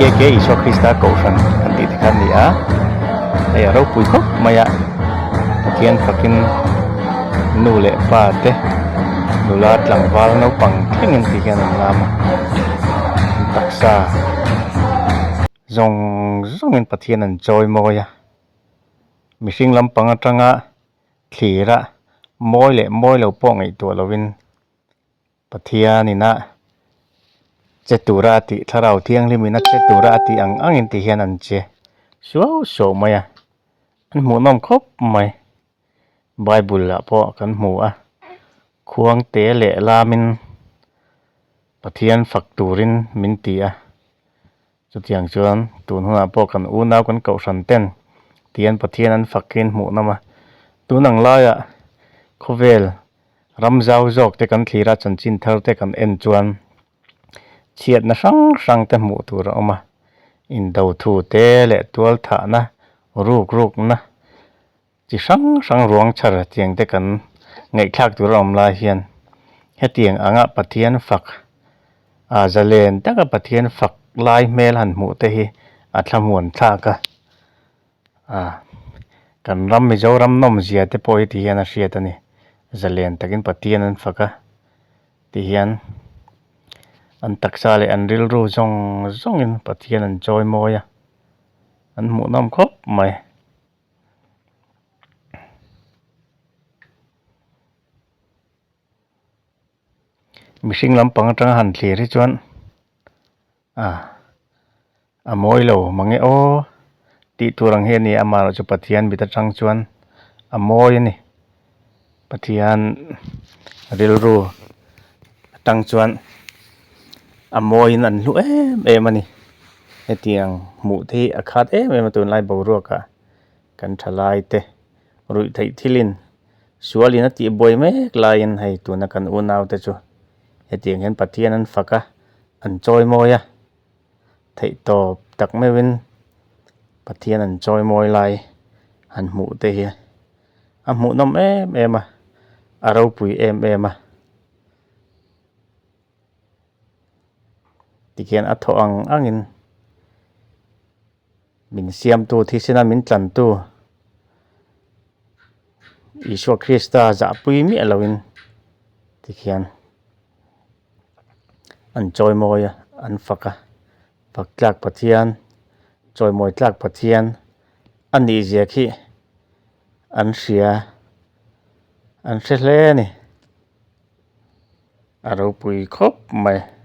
AKK Isua Krista Kohhran kan tih te kha a ni a, hei a ropui khawp mai a, Pathian fakin nu leh pa te nula tlangval naupang thlengin tih hian an lam a, an taksa zawng zawngin Pathian an chawi mawi a, mihring lampang atanga thlir a mawi leh mawi lo pawh ngaihtuah lovin. Pathianin a che tura a tih thlarau thianghlimin a che tura a tih ang angin ti hian an che suau suau mai a, an hmuhnawm khawp mai. Bible ah pawh kan hmu a, khuang te leh lamin Pathian fak turin min ti a, chutiang chuan tun hunah pawh kan unau kan kohhran ten tihian Pathian an fak hi an hmuhnawm a, tun ang laiah khawvel Ram zau zawk te kan thlir a, chanchin thar te kan en chuan chhiatna hrang hrang te hmuh tur a awm a, indo thu te leh tual thahna, ruk rukna chi hrang hrang ruang chhar tiang te kan ngaihthlak tur a awm lai hian hetiang anga Pathian fak a zalen taka Pathian fak lai hmel han hmuh te hi a thlamuan thlak a. A kan ram Mizoram nawm zia te pawh hi ti hian a hriat a ni zalen takin Pathian an fak a ti hian an taksa leh an rilru zawng zawngin Pathian an chawi mawi a an hmuhnawm khawp mai. Mihring lampang atanga han thlir hi chuan a a mawi lo mange aw tih tur ang hi a ni a amaherawh chu Pathian mit atang chuan a mawi a ni Pathian rilru atang chuan a mawiin an hlu em em a ni hetiang hmuh te hi a khat em em a tunlai boruakah kan thalai te ruih theih thilin sualin a tihbuai mek laiin hei tuna kan unaute chu hetiang hian Pathian an fak a an chawi mawi a theihtawp tak meuhin Pathian an chawi mawi lai han hmuh te hi a hmuhnawm em em a a ropui em em a tikhian a thawh ang angin min siamtu thisena min tlantu Isua Krista zahpui miah loin tikhian an chawimawi a an fak a fak tlak Pathian chawimawi tlak Pathian a nih zia khi an hria an hre hle a ni a ropui khawp mai.